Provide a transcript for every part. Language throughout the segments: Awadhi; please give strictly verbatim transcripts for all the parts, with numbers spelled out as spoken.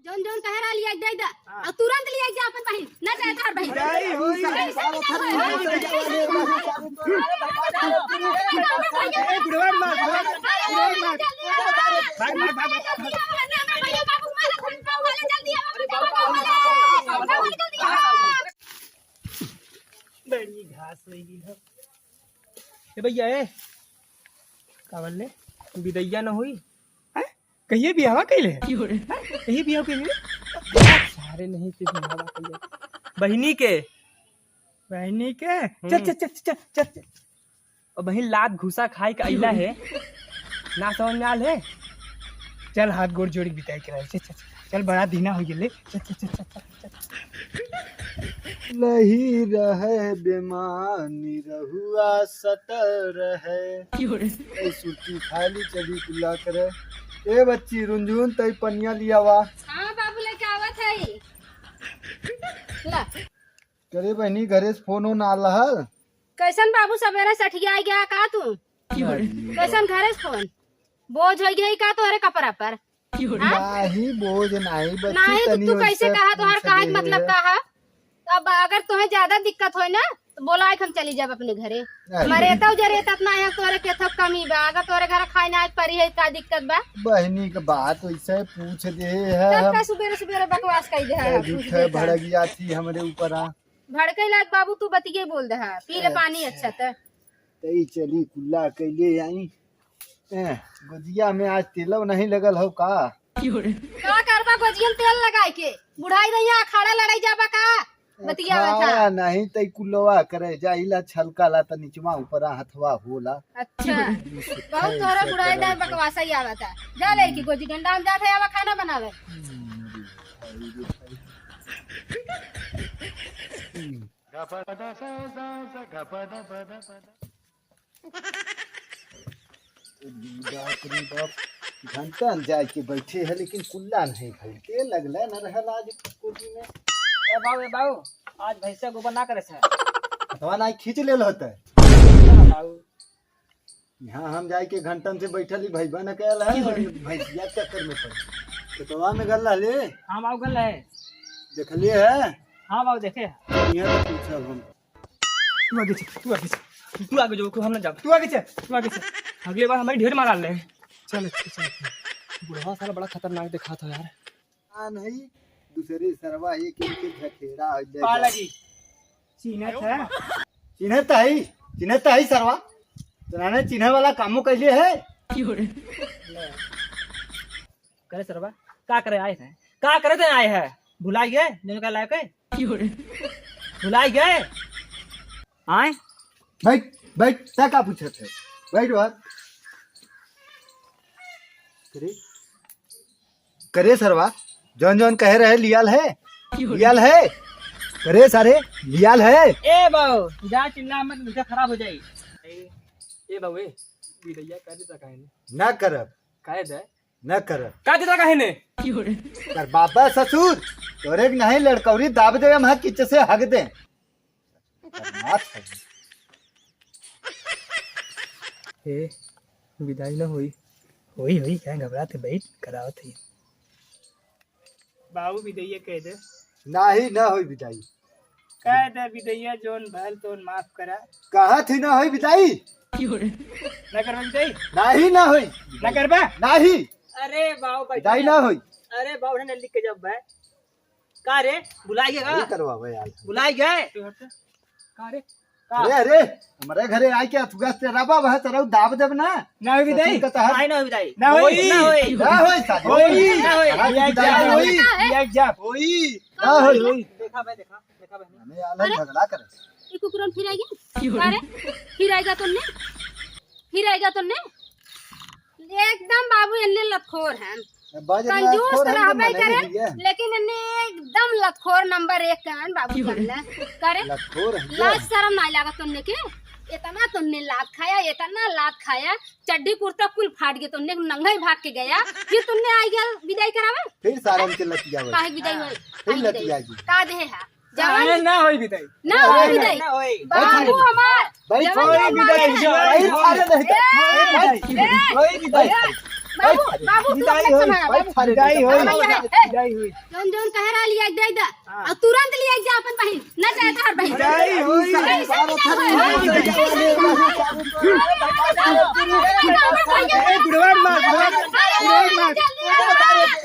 जौन जौन कहे रहा लिया दे दे। हाँ। और तुरंत लिया जा अपन बहिन, ना जाए तार बहिन। नहीं, होई। ऐसे नहीं होई। भाग, भाग, भाग, भाग। जल्दी आओ, जल्दी आओ, जल्दी आओ, जल्दी आओ। बड़ी घास होई गई हो। ए भैया, ए। का बोल ले? बिदैया न होई? हैं? कहिए बियाहवा कइले? हैं? कहिए बियाह कइले? सारे नहीं के बियाहवा कइले। बहिनी के। बहिनी के? चल, हम्म। चल, चल, चल, चल, चल। अब बहिन लात घुसा खाई के अइला है। ना समझ में आल है? चल, हाथ गोड़ जोड़ के बिदाई कराई। चल, चल, चल। चल, बड़ा दीना हो गेले। चल, चल, चल, चल, चल, चल। नहीं रहे बेमानी रहुआ सटल रहे। क्यों रे? ए सुरती खाली चली कुल्ला करे। ए बच्ची रुंझुन तई पनिया लिया वा। हाँ बाबू लेके आवत है। ला। करे बहिनी घरे से फोन ओन आल रहल? कैसन बाबू सबेरे सठिया गया का तू? क्यों रे? कैसन घरे से फोन? बोझ हो गई का तोहरे कपड़ा पर? हाँ? नाही, बोझ नाही, बच्ची, नाही, तो तनी तू कैसे वैसे कहा, तोहार पूछ कहा के देहे। मतलब का है? अब अगर तोहे ज्यादा दिक्कत होय ना, तो बोला, हम चली जाब अपने घरे। अरे। मरे तो जरे इतना है, तोरे के थोक कमी बा, अगर तोरे घर खाए ना आज परी है, का दिक्कत बा? बहिनी के बात वैसे पूछ देहे है तब हम। का सुबेरे सुबेरे बकवास कई दे है, कह पूछ झूठे देता। भड़क जाती हमरे ऊपर आ। भड़के लाग बाबू, तू बतिये बोल दे है, पी ले पानी अच्छा। अच्छा त। तई चली कुल्ला कैले आई। ए, गोजिया में आज तेलव नहीं लगल हो का? का करबा गोजिया में तेल लगाई के? बुढ़ाई रहिया अखाड़ा लड़ाई जाबा का? बतिया बैठा। अखाड़ा नहीं तई कुलवा करे जाइला छलका ला त निचवा ऊपर हथवा होला। अच्छा। बहुत तोरा बुढ़ाई दाई बकवासा ही आवता। जा ले की गोजी डंडा हम जात है आवा खाना बनावे। बाप रे बाप, घंटा में जाए के बैठे है, लेकिन कुल्ला नहीं भइल। के लगले न रहल आज कुटी में। ए बाऊ, ए बाऊ, आज भैंसा गोबर ना करे से। हथवा ना खींच लेल होते। ना बाऊ। यहाँ हम जाए के घंटन से बैठल ही, भैबा न कहल है, भैंसिया चक्कर में पड़। खेतवा में गल रहले। हाँ बाऊ, गल है। देखलिए है? हाँ बाऊ, देखे है। यहाँ तो पूछब हम। तू आगे चल, तू आगे चल, तू आगे जो, हम ना जाब। तू आगे चल, तू आगे चल। अगले बार हमारी ढेर मार ले। चल, चल, चल। बुढ़वा साला बड़ा खतरनाक दिखात हो यार। आ नहीं, दूसरे सरवा एक एक के झखेड़ा हो जाए। पाला जी, चिन्हत है? चिन्हत है, चिन्हत है सरवा। तो नाने चिन्हे वाला कामो कैले है। क्यों रे? करे सरवा, का करे आए थे? का करे थे आए है? भुलाई गए? जन का लायक है? क्यों रे? भुलाई गए? आए? बैठ, बैठ, तै का पूछत है? बैठ बात। करे, करे सरवा, जौन जौन कहे रहे लियाल है? क्यों रे? लियाल है? करे सारे, लियाल है? ए बाऊ, जा चिल्ला मत, मुझे खराब हो जाई। ए, ए बाऊ, ए, बिदैया कर देता काहे ने? ना करब। काहे दे? न कर। का देता काहे ने? कर बाबा ससुर, तोरे के नहीं लड़कौरी दाब दे, हम किच से हग दे। खतरनाक है। ए, विदाई न होई। होई, होई, क्या घबराते, बैठ, करावत है। बाबू विदैया कह दे। नाही, न होई विदाई। कह दे विदैया, जोन भल तोन माफ करा। कहा थी न होई विदाई? न करबा विदाई? नाही, न होई। न करबा? नाही। अरे बाबू, बैठ विदाई जा। न होई। अरे बाबू, ने लिख के जब बे। का रे? बुलाई गए का? नहीं करवा भाई यार। बुलाई गए? का रे? का? अरे, अरे, हमारे घरे आए क्या? तू गस्ते रबा वह तरह दाब देब ना। ना होई विदाई? सचिन का तहर। नाही, ना होई विदाई। ना होई। ना होई। ना होई साले। होई। ना होई। कहा थी विदाई ना होई। होई। एक जा। होई। ना होई। होई। देखा भाई, देखा। देखा बहनी। हमें आला अरे, झगड़ा करे। ये कुकुरन फिर आएगी? अरे, फिर आएगा तुमने? फिर आएगा तुमने? एकदम बाबू एन्ने लतखोर हैं। अब बाजे कंजूस लतखोर तो है, रहबे मने करे, नहीं है। लेकिन एन्ने एकदम लतखोर नंबर एक के हैं बाबू जान ले। करे? लतखोर है क्या? लाज शरम नाहीं लागत तुमने के? इतना तुमने लात खाया, इतना लात खाया, चड्डी कुर्ता कुल फाट गए, तुमने नंगा ही भाग के गया, फिर तुमने आई गया विदाई करावे? फिर सारन के लतिया भाई। काहे विदाई होई? फिर काहे विदाई? लतिया जी। का देहे है? जवान अरे ना होई विदाई। ना होई विदाई। ना होई। बाबू हमार। भाई जवान छोड़ जवान विदाई। मार है। भाई सारे नहीं। ए, ए, ए, होई विदाई। बाबू, बाबू, तू विदाई अपने होई, संभाला, भाई, बाबू। विदाई होई, हाँ, भैया, ए, विदाई होई। जौन, जौन कहे रहा, लिया के दे दा। हाँ। और तुरंत लिया के जा अपन बहिन। ना जाए तोहर बहिन। विदाई होई, ऐसे ना होई। ए, बुढ़वा मार, बुढ़वा, बुढ़वा मार।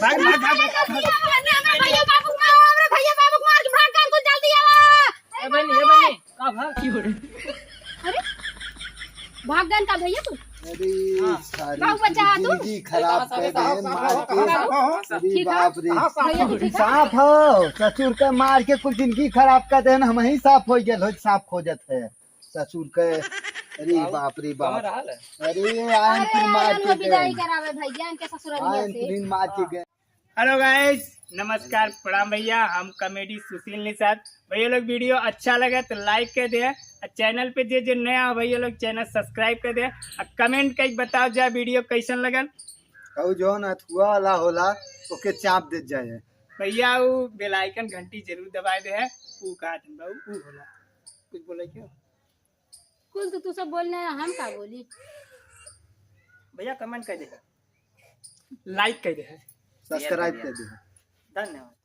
भाग, भाग, भाग, भाग, भाग। हमरा भैया बाबू मार, हमरा भैया बाबू मार के भाग, अंकुल जल्दी आवा। ए बहिनी, ए बहिनी, का भा? अरे, भाग गन का भैया तू? अरे, हाँ। सारी बाबू बचा तू। जिंदगी खराब कर दे, मार के। अरे ठीक है? बाप रे। भैया तू ठीक है? साफ हो, ससुर के मार के कुल जिंदगी खराब कर देन, हम ही साफ हो गए, हो साफ खोजत है ससुर के। अरे बाप रे बाप। अरे आन अरे, फिर मार आन के विदाई गए। करावे भैया, इनके ससुराल आन से। फिर मार के गए। हेलो गाइस, नमस्कार, प्रणाम भैया, हम कॉमेडी सुशील निषाद। भैया लोग, वीडियो अच्छा लगे तो लाइक कर दे, और चैनल पे जे जे नया हो भैया लोग, चैनल सब्सक्राइब कर दे, और कमेंट करके बताओ जा वीडियो कैसन लगल। और जौन अथुआ वाला होला, ओके चाप देत जाए। भैया, वो बेल आइकन घंटी जरूर दबाए दे है, वो कहा तुम बाबू, वो होला। कुछ बोले क्यों? कुल तो तू सब बोलने है, हम का बोली? भैया, कमेंट कर दे, लाइक कर दे है, सब्सक्राइब कर दे। धन्यवाद।